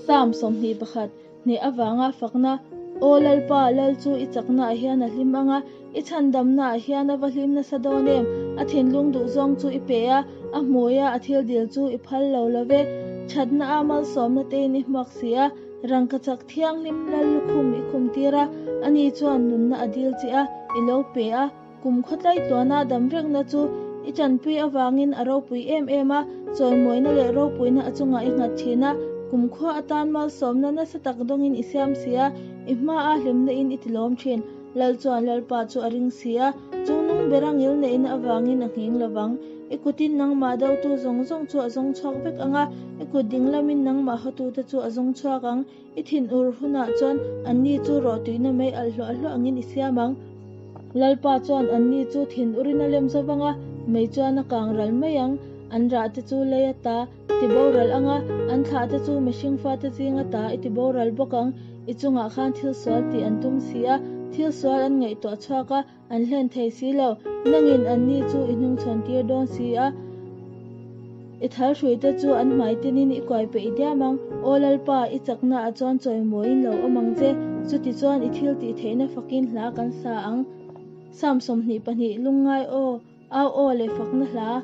Psalm 21, Hneh avanga fakna, Aw Lalpa, Lal chu i chaknaah hian a hlim ang a, i chhandamnaah hian a va hlim nasa dawn em? A thinlung duhzawng chu i pe a, a hmuia a thil dil chu i phal lo lo ve. Thatna a malsawmna tein i hmuak si a, rangkachak thianghlim Lal lukhum i khum tir a, ani chuan nunna a dil che a, i lo pe a. Kum khawtlai tluana dam rengna chu i tanpui avangin a ropui em em a, chawimawina leh ropuina a chungah i nghat thin a, kum khua atan malsawmna nasa tak dawngin i siam si a, i hmaa hlimna in i tilawm thin. Lal chuan Lalpa chu a ring si a, chungnung bera ngil neihna avangin a nghing lovang. I kutin nangmah dotu zawng zawng chu a zawng chhuak vek ang a, i kut dinglamin nangmah hotute chu a zawng chhuak ang. I thinur hunah chuan anni chu rawhtuihna mai alh hluah hluah angin i siam ang. Lalpa chuan anni chu thinurin a lem zo vang a, mei chuan a kang ral mai ang. An rah te chu lei a ta ti boral ang a, an thlah te chu mihring fate zing a ta i ti boral bawk ang. I chungah khan thil sual tih an tum si a, thil sual an ngaihtuah chhuak a, An hlen thei si lo. Nangin anni chu i hnungchhawn tir dawn si a, i thal hruite chu an hmai tinin i kuai peih diam ang. Aw Lalpa, i chaknaah chuan chawimawiin lo awm ang che, chutichuan i thil tih theihna fakin hla kan sa ang. Psalm 22, Lungngai aw, au aw leh fakna hla.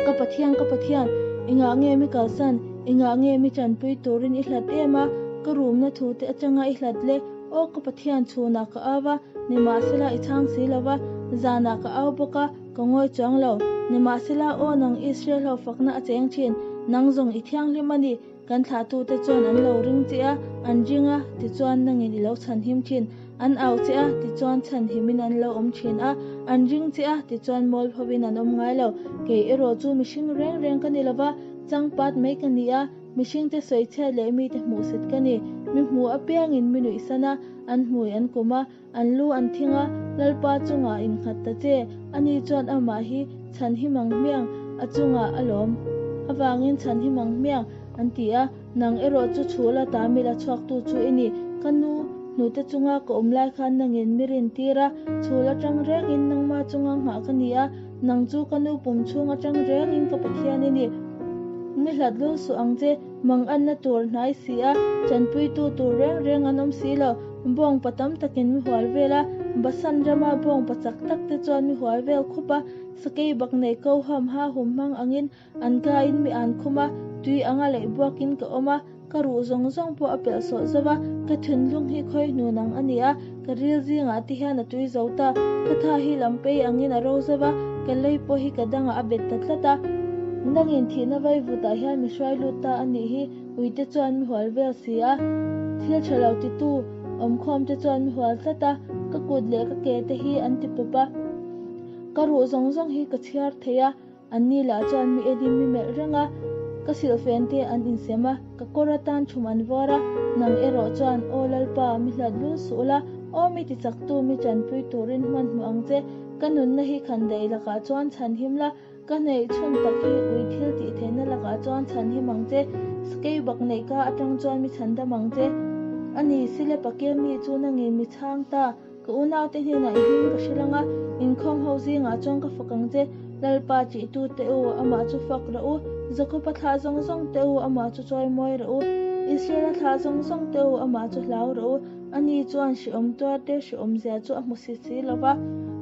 Ka Pathian, ka Pathian, engah nge mi kalsan? Engah nge mi tanpui turin i hlat em a? Ka rumna thute atanga i hlat le? Aw ka Pathian, chhunah ka au va, nimahsela i chhang si lo va, zanah ka au bawk a, ka ngawi chuang lo. Nimahsela, aw nang Israel ho fakna a cheng thin, nang zawng i thianghlim a ni. Kan thlahtute chuan an lo ring che a, an ring a, tichuan nangin i lo chhanhim thin. An au che a, tichuan chhanhimin an lo awm thin a, an ring che a, tichuan mawl hovin an awm ngai lo. Kei erawh chu mihring reng reng ka ni lova, changpat mai ka ni a, mihringte sawichhiat leh mite hmuhsit ka ni. Mi hmu apiangin mi nuihsan a, an hmui an kum a, An lu an thing a, Lalpa chungah innghat ta che, ani chuan amah hi chhanhim ang hmiang, a chungah a lawm avangin chhanhim ang hmiang, an ti a. Nang erawh chu chhul a ta mila chhuaktu chu i ni. Ka nu hnute chunga ka awm lai khan nangin mi rin tir a, chhul atang rengin nangma chunga nghah ka ni a, nang chu ka nu pum chhung atang rengin ka Pathian i ni. Mi hlat lul suh ang che, Manganna tur hnai si a, chanpuitu tur reng reng an awm si lo. Bawngpa tam takin mi hual vel a, Basan rama bawngpa chak tak te chuan mi hual vel khup a, sakei bak nei ko ham ha hum hmang angin an kaiin mi an khum a, tui anga leih buakin ka awm a, ka ruh zawng zawng pawh a pelh sawh zo va, ka thinlung hi khawi hnun ang a ni a, ka ril zingah te hian a tui zo ta, ka tha hi lam pei angin a ro zo va, ka lei pawh hi ka dangah a bet ta tlat a. Nangin thihna vaivutah hian mi hruai lut ta a nih hi, uite chuan mi hual vel si a, thil tha lo titu awmkhawm te chuan mi hual tlat a, ka kut leh ka ke te hi an ti pawp a, ka ruh zawng zawng hi ka chhiar thei a. Anni lah chuan mi enin mi melh reng a, ka silhfen te an insem a, ka kawr atan thum an vawr a, nang erawh chuan, Aw Lalpa, mi hlat lul suh ula, aw mi tichaktu, mi tanpui turin hmanhmawh ang che, ka nunna hi khandaih lakah chuan chhanhim la, ka hneih chhun tak hi ui thil tih theihna lakah chuan chhanhim ang che, sakei bak neih ka atang chuan mi chhandam ang che. A ni, sile pakil mi chu nangin mi chhang ta. Ka unaute hnenah i hming ka hre lang a, inkhawm ho zingah chuan ka fak ang che. Lalpa tihtu teh u, amah chu fak rawh u. Jakoba thlah zawng zawng teh u, amah chu chawi mawi rawh u. Israela thlah zawng zawng teh u, amah chu hlau rawh u. Ani chuan hrehawm tuar te hrehawm zia chu a hmu si si lo va,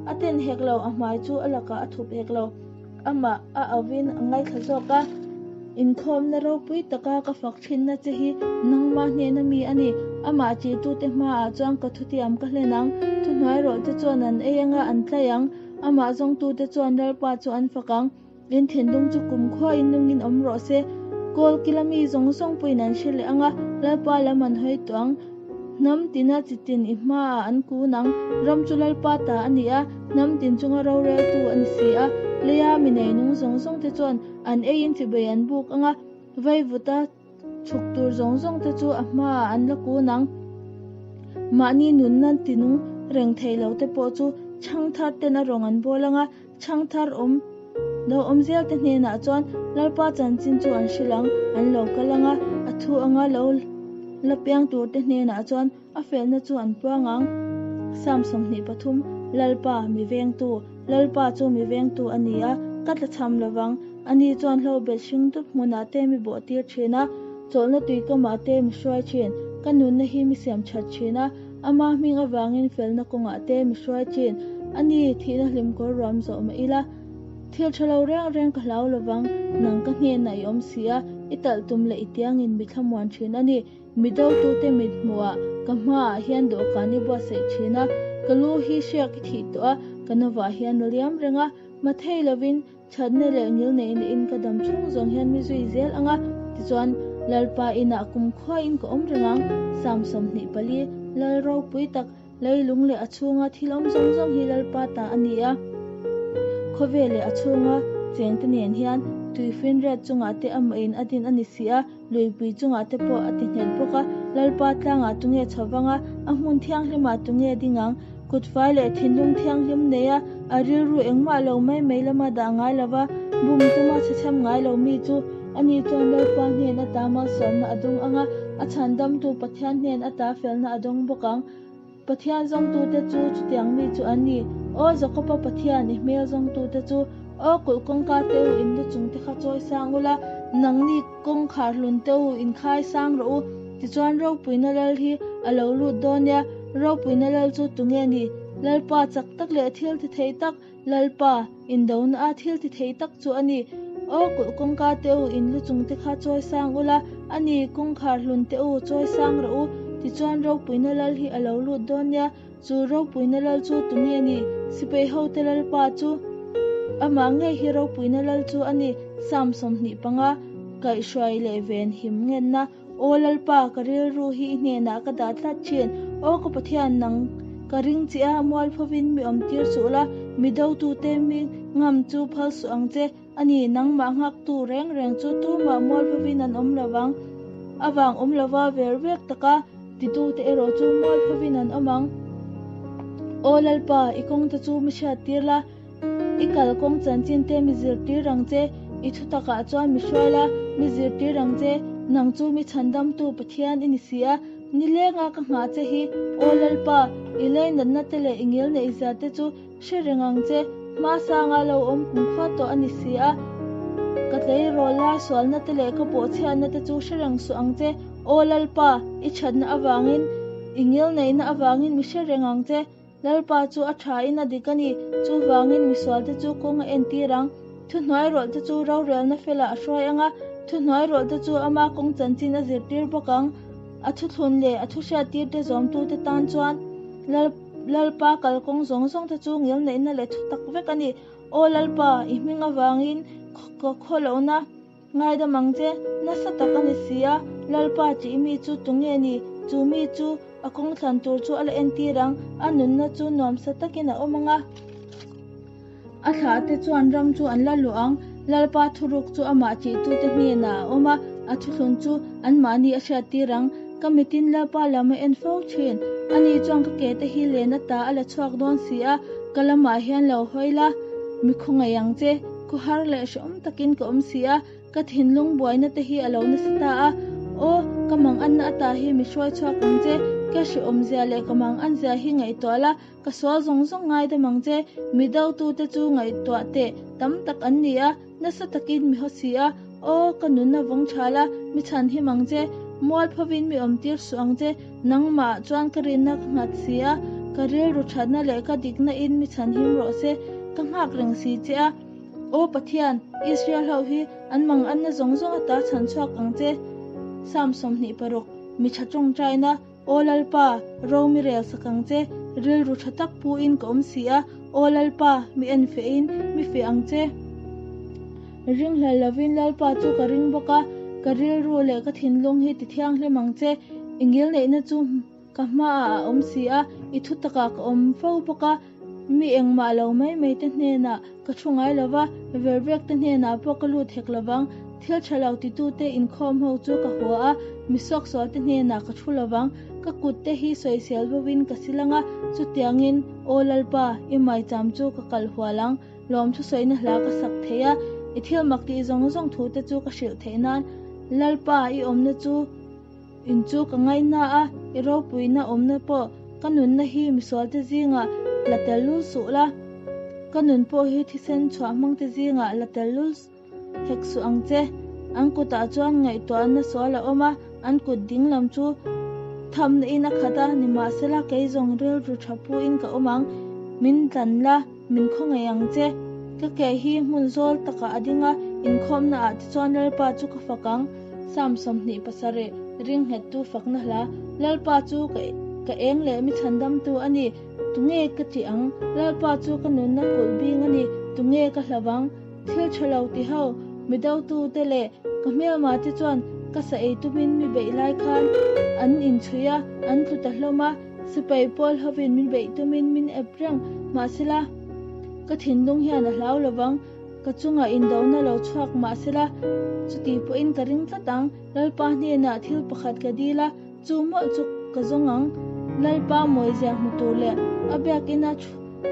a ten hek lo, a hmai chu a lakah a thup hek lo. Amah a auvin a ngaithla zawk a, Inkhawmna ropui taka ka fak thinna che hi nangmah hnena mi a ni. Amah ṭihtute hmaah chuan ka thutiam ka hlen ang. Thuhnuai rawhte chuan an ei anga an tlai ang. Amah zawngtute chuan Lalpa chu an fak ang. In thinlung chu kumkhuain nungin awm rawh se. Kawl kila mi zawng zawng pawhin an hre leh anga Lalpa lam an hawi tawh ang. Hnam tina chi tin i hmaah an kun ang. Ram chu Lalpa ta a ni a, hnam tin chunga roreltu a ni si a. Leia mi nei nung zawng zawng te chuan an eiin chibei an buk ang a, vaivuta chhuk tur zawng zawng te chu a hmaah an la kun ang. Mahni nunna tinung reng thei lo te pawh chu chhangthar ten a rawng an bawl ang a, Chhangthar awm lo awm zel te hnenah chuan Lalpa chanchin chu an hrilh ang, an lo kal ang a, a thu anga lo la piang tur te hnenah chuan a felna chu an puang ang. Psalm 23, Lalpa, mi vengtu, Lalpa chu mi vengtu a ni a, ka tlachham lovang, ani chuan hlobet hring dup hmunah te mi bawhtir thin a. Chawlhna tui kamah te mi hruai thin. Ka nunna hi mi siam that thin a, ama hming avangin felna kawngah te mi hruai thin. A ni, thihna hlim kawr ruam zawh mah ila. Thil tha lo reng reng ka hlau lovang, nang ka hnenah i awm si a, i talh tum leh i tiangin mi thlamuan thin a ni. Mi dotute mit hmuhah ka hmaah hian dawhkan i buatsaih thin a, ka lu hi hriak i thih tawh a, ka novah hian a liam reng a, mathei lovin thatna leh ngilneihna in ka dam chhung zawng hian mi zui zel ang a, tichuan Lalpa inah kumkhuain ka awm reng ang, Psalm 24, Lal ropui tak. Leilung leh a chhunga thil awm zawng zawng hi Lalpa ta a ni a, khawvel leh a chhunga chengte nen hian tuifinriat chungah te amah in a din a ni si a, luipui chungah te pawh a ti nghet bawk a. Lalpa tlangah tunge chho vang a, a hmun thianghlimah tunge ding ang? Kutfai leh thinlung thianghlim nei a, a rilru engmah lo mai mai lama dah ngai lova, bum tuma chhechham ngai lo mi chu ani chuan Lalpa hnen ata malsawmna a dawng ang a, a chhandamtu Pathian hnen ata felna a dawng bawk ang. Pathian zawngtute chu chutiang mi chu an ni. Aw Jakoba Pathian, i hmel zawngtute chu, aw kulh kawngka te u in lu chung te kha chawi sang ula, nangni kawngkhar hlun te u in khai sang rawh u. Tichuan ropuina lal hi a lo lut dawn nia. Ropuina lal chu tunge ni? Lalpa chak tak leh thil ti thei tak, Lalpa, indona a thil ti thei tak chu a ni. Aw kulh kawngka te u, in lu chung te kha chawi sang ula, a ni, kawngkhar hlun te u, chawi sang rawh u. Tichuan ropuina lal hi a lo lut dawn nia, chu ropuina lal chu tunge ni? Sipai hote Lalpa chu amah ngei hi ropuina lal chu a ni. Psalm 25, Kaihhruai leh ven him ngenna. Aw Lalpa, ka rilru hi i hnenah ka dah tlat thin. Aw ka Pathian, nang ka ring che a, mualphovin mi awmtir suh la, mi dotute mi ngam chu phal suh ang che. A ni, nangmah nghaktu reng reng chu tumah mualphovin an awm lo vang. A vang awm lova ver vek taka titute erawh chu mualphovin an awm ang. Aw Lalpa, i kawngte chu mi hriattir la. I kalkawng chanchin te mi zirtir ang che, i thutakah chuan mi hruai la, mi zirtir ang che, nang chu mi chhandamtu Pathian i ni si a, nilenga ka nghah che hi, Aw Lalpa, i leinatna te leh i ngilneihzia te chu hre reng ang che, hma sanga lo awm kumkhua tawh a ni si a, ka tleirawl lai sualna te leh ka bawhchhiatna te chu hre reng suh ang che, Aw Lalpa, i thatna avangin, i ngilneihna avangin mi hre reng ang che. Lalpa chu a tha in a dik a ni, chuvangin misualte chu kawng a entir ang. Thuhnuairawlhte chu rorelna felah a hruai ang a, thuhnuairawlhte chu ama kawng chanchin a zirtir bawk ang. A thuthlun leh a thuhriattirte zawmtute tan chuan Lalpa kalkawng zawng zawngte chu ngilneihna leh thutak vek a ni. Aw Lalpa, i hming avangin ka khawlohna Ngaidam ang che, nasa tak a ni si a, Lalpa tih mi chu tunge ni? Chu mi chu a kawng thlan tur chu a la entir ang, a nunna chu nuamsa takin a awm ang a. A thlah te chuan ram chu an la luh ang, Lalpa thuruk chu amah tihtute hnenah a awm a, a thuthlun chu anmahni a hriattir ang. Ka mitin Lalpa lam a en fo thin, ani chuan ka ke te hi len ata a la chhuak dawn si a, ka lamah hian lo hawi la, mi khawngaih ang che. Khawhar leh hrehawm takin ka awm si a, ka thinlung buaina te hi a lo nasa ta a. Aw, ka manganna ata hi mi hruai chhuak ang che, ka hrehawmzia leh ka manganzia hi ngaihtuah la, ka sual zawng zawng ngaidam ang che. Mi dotute chu ngaihtuah teh tam tak an ni a, nasa takin mi haw si a. Aw, ka nunna vawng tha la, mi chhan him ang che, mualphovin mi awmtir suh ang che, nangmah chuan ka rinna ka nghat si a, ka rilru thatna leh ka dikna in mi chhan him rawh se, ka nghak reng si che a. Aw Pathian, Israel ho hi an manganna zawng zawng ata chhan chhuak ang che. Psalm 26, Mi tha tawngtaina. Aw Lalpa, ro mi rel sak ang che, rilru tha tak pu in ka awm si a, Aw Lalpa, mi en feh in mi feh ang che. Ringhlel lovin Lalpa chu ka ring bawk a, ka rilru leh ka thinlung hi ti thianghlim ang che, i ngilneihna chu ka hmaah a awm si a, i thutakah ka awm fo bawk a, mi engmah lo mai mai te hnenah ka thu ngai lo va, vervek te hnenah pawh ka lut hek lo vang. Thil tha lo titute inkhawm ho chu ka hua a, mi suaksual te hnenah ka thu lo vang. Ka kut te hi sawisel bovin ka silang a, chutiangin, Aw Lalpa, i maicham chu ka kal hual ang. Lawmthu sawina hla ka sak thei a, i thil mak tih zawng zawng thu te chu ka hrilh theih nan. Lalpa, i awmna chu In chu ka ngaihna a, i ropuina awmna pawh ka nunna hi misualte zingah la tel lul suh la, ka nun pawh hi thisen chhuah hmangte zingah la tel lul hek suh ang che. An kutah chuan ngaihtuahna sual a awm a, an kut ding lam chu thamna in a khat a, nimahsela kei zawng rilru tha puin ka awm ang, min tlan la, min khawngaih ang che. Ka ke hi hmun zawl takah a ding a, inkhawmna ah te chuan Lalpa chu ka fak ang. Psalm 27, Ringnghettu fakna hla, Lalpa chu ka eng leh mi chhandamtu a ni, tunge ka tih ang? Lalpa chu ka nunna kulh bing a ni, tunge ka hlauh ang? Thil tha lo ti ho, mi dotute leh ka hmelma te chuan ka sa ei tumin mi beih lai khan an inchhui a, an tlu ta hlawm a, sipai pawl hovin min beih tumin min ep reng. Mahsela, ka thinlung hian a hlau lovang, ka chungah indona lo chhuak mahsela, chuti pawhin ka ring tlat ang, Lalpa hnenah thil pakhat ka dil a, Chu mawlh chu ka zawng ang, Lalpa mawizia hmu tur leh a biakina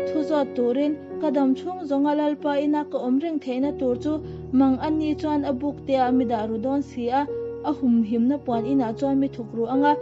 thu zawt turin ka dam chhung zawnga Lalpa ina ka awm reng theihna tur chu mang a ni chuan a buk te ah mi dah ru dawn si a, a humhimna puan inah chuan mi thuk ru ang a,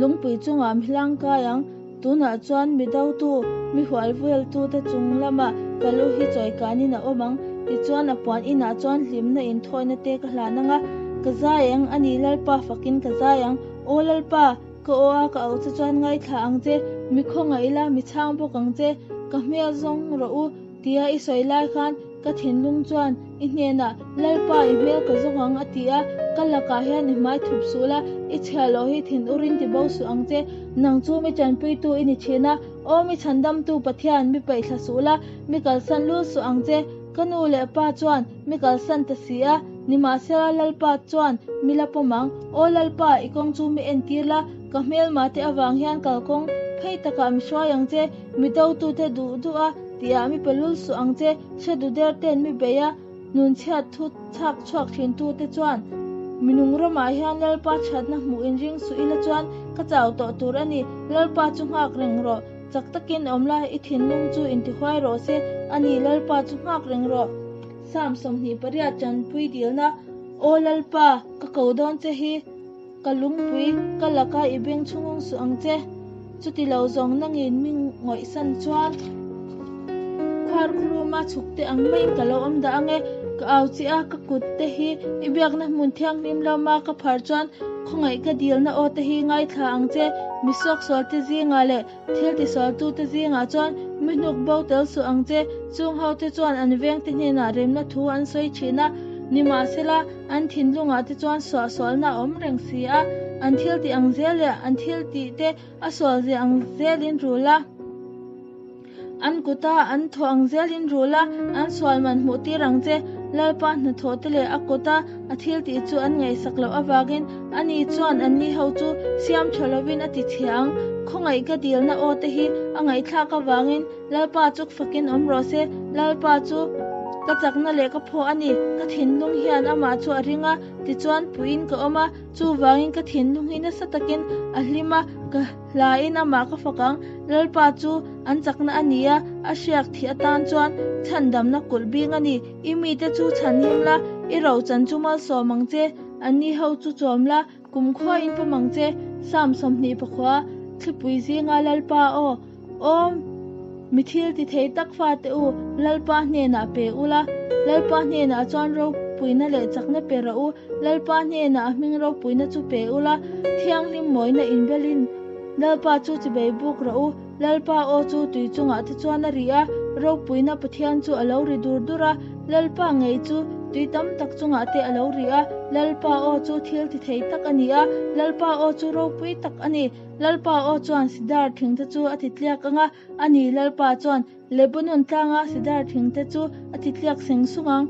lungpui chungah mi hlang kai ang. Tunah chuan mi dotu, mi hual veltu te chung lamah ka lu hi chawi kanin a awm ang. Tichuan a puan inah chuan hlimna inthawina te ka hlan ang a, ka zai ang a ni Lalpa fakin ka zai ang. Aw Lalpa, ka aw a ka auh che chuan ngaithla ang che, mi khawngaih ila mi chhang bawk ang che, ka hmel zawng rawh u. Tia i sawi lai khan ka thinlung chuan i hnenah, Lalpa, i hmel ka zawng ang, a ti a. Ka lakah hian i hmai thup suh la, i chhiah loh hi thin urin ti bo suh ang che. Nang chu mi tanpuitu i ni thin a, Aw mi chhandamtu Pathian, mi paihthla suh la, mi kalsan lul suh ang che. Ka nu leh pa chuan mi kalsan ta si a, nimahsela Lalpa chuan mi la pawm ang. Aw Lalpa, i kawng chu mi entir la, ka hmelmate avang hian kalkawng phei takah mi hruai ang che. Mi dotute duh duh a tihah mi pe lul suh ang che, hre duh der ten mi bei a, nun chhiat thu chhak chhuak thin tu te chuan mi nung ramah hian Lalpa thatna hmuh in ring suh ila chuan ka chau tawh tur a ni, Lalpa chu nghak reng rawh, chak takin awm la, i thinlung chu intihuai rawh se a ni, Lalpa chu nghak reng rawh. Psalm 28 Tanpui dilna, Aw Lalpa, ka ko dawn che hi. Ka lungpui ka laka i beng chhungung suh ang che. Chuti lo zawng nangin mi ngawihsan chuan khuar khuruma chhuk te ang maiin ka lo awm dah ang e. Ka au chi a, ka kut te hi i biakna hmun thianghlim lama ka phar chuan khawngaih ka dilna aw te hi ngaithla ang che. Mi suaksual te zingah leh thil tisualtu te zingah chuan mi hnuk bo tel suh ang che. Chung ho te chuan an vengte hnenah remna thu an sawi thin a, nimahsela, An thinlungah te chuan suahsualna a awm reng si a, an thil tih ang zel leh an thil tih te a sual zia ang zelin rul a, an kuta an thawh ang zelin rul a, an sual man hmuh tir ang che. Lalpa hnathawh te leh a kuta a thil tih chu an ngaihsak loh avangin ani chuan anni ho chu siam tha lovin a ti chhia ang. Khawngaih ka dilna aw te hi a ngaihthlak avangin Lalpa chu fakin awm rawh se, Lalpa chu ka chakna leh ka phaw a ni, ka thinlung hian amah chu a ring a, tichuan puiin ka awm a, chuvangin ka thinlung hi nasa takin a hlim a, ka hlain amah ka fak ang, Lalpa chu an chakna a ni a, a hriak thih atan chuan chhandamna kulh bing a ni, i mite chu chhanhim la, i rochan chu malsawm ang che, anni ho chu chawm la, Kumkhua in pawm ang che, Psalm 24, Thlipui zinga Lalpa aw, Aw mi thil ti thei tak fate u, Lalpa hnenah pe ula, Lalpa hnenah chuan ropuina leh chakna pe rawh u, Lalpa hnenah a hming ropuina chu pe ula, thianghlim mawina inbelin Lalpa chu chibei buk rawh u, Lalpa aw chu tui chungah te chuan a ri a, ropuina Pathian chu a lo ri dur dur a, Lalpa ngei chu tui tam tak chungah te a lo ri a, Lalpa aw chu thil ti thei tak a ni a, Lalpa aw chu ropui tak a ni. Lalpa aw chuan sidar thing te chu a ti tliak ang a, a ni, Lalpa chuan Lebanon tlanga sidar thing te chu a ti tliak seng sung ang.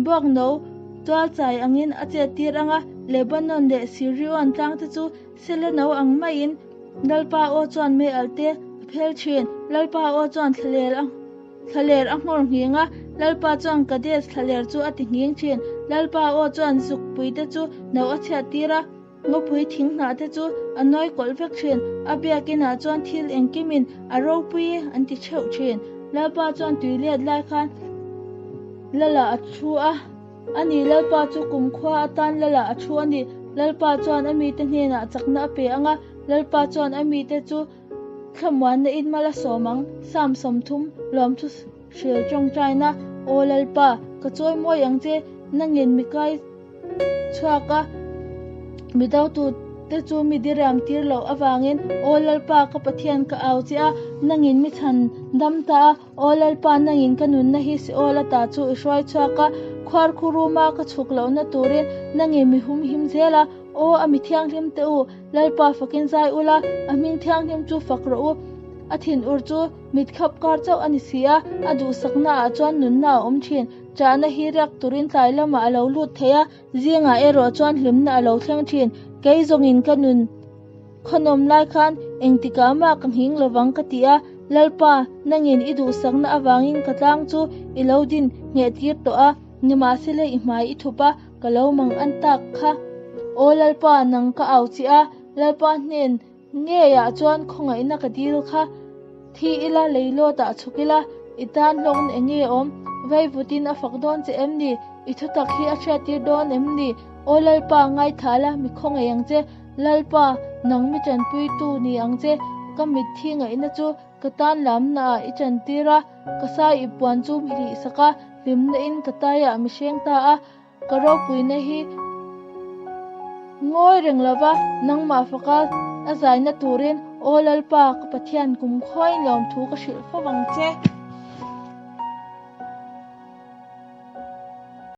Buakno tualchai angin a chet tir ang a, Lebanon leh Sirion tlang te chu Seleno ang maiin Lalpa aw chuan mei alh te a phel thin. Lalpa aw chuan thlaler a thlaler a nghawr nghing a, Lalpa chuan Kadesh thlaler chu a ti nghing thin. Lalpa aw chuan zukpui te chu no a chhiat tir a, ngawpui thing hnah te chu a nawi kawlh vek thin. A biakinah chuan thil engkimin a ropui an ti theuh thin. Lalpa chuan tui let lai khan Lala a thu a. A ni, Lalpa chu kumkhua atan Lala a thu a ni. Lalpa chuan a mite hnenah chakna a pe ang a, Lalpa chuan a mite chu thlamuanna in mal a sawm ang. Psalm 30, Lawmthu hril tawngtaina, Aw Lalpa, ka chawi mawi ang che. Nangin mi kai chhuak a, mi dotute chu mi diriam tir loh avangin, Aw Lalpa, ka Pathian ka au che a, nangin mi chhan dam ta a, Aw Lalpa, nangin ka nunna hi Seol ata chu i hruai chhuak a, khuar khu ruma ka chhuk lohna turin nangin mi humhim zel a, Aw a mi thianghlim te u, Lalpa fakin zai ula, a hming thianghlim chu fak rawh u, a thinur chu mit khap kar chauh a ni si a, a duhsakna ah chuan nunna a awm thin. Chahna hi riak turin tlai lamah a lo lut thei a, zingah erawh chuan hlimna a lo thleng thin. Kei zawngin ka nun khawnawm lai khan engtikah mah ka nghing lovang ka ti a, Lalpa, nangin i duhsakna avangin ka tlang chu i lo din ngheh tir tawh a, nimahsela i hmai i thup a, ka lo mang an tak kha. Aw Lalpa, nang ka au che a, Lalpa hnen Ngeiah chuan khawngaihna ka dil kha thi ila, leilawtah chhuk ila, i tan hlawkna eng nge awm? Vaivutin a fak dawn che em ni? I thutak hi a hriattir dawn em ni? Aw Lalpa, ngaithla la, mi khawngaih ang che. Lalpa, nang mi tanpuitu ni ang che. Ka mitthi ngaihna chu ka tan lamnaah i tantir a, ka sai i puan chu mi hlihsak a, hlimna in ka taiah mi hreng ta a. Ka ropuina hi ngawi reng lova nangmah faka a zaina turin, Aw Lalpa, ka Pathian kum khawiin lawmthu ka hrilh fo vang che.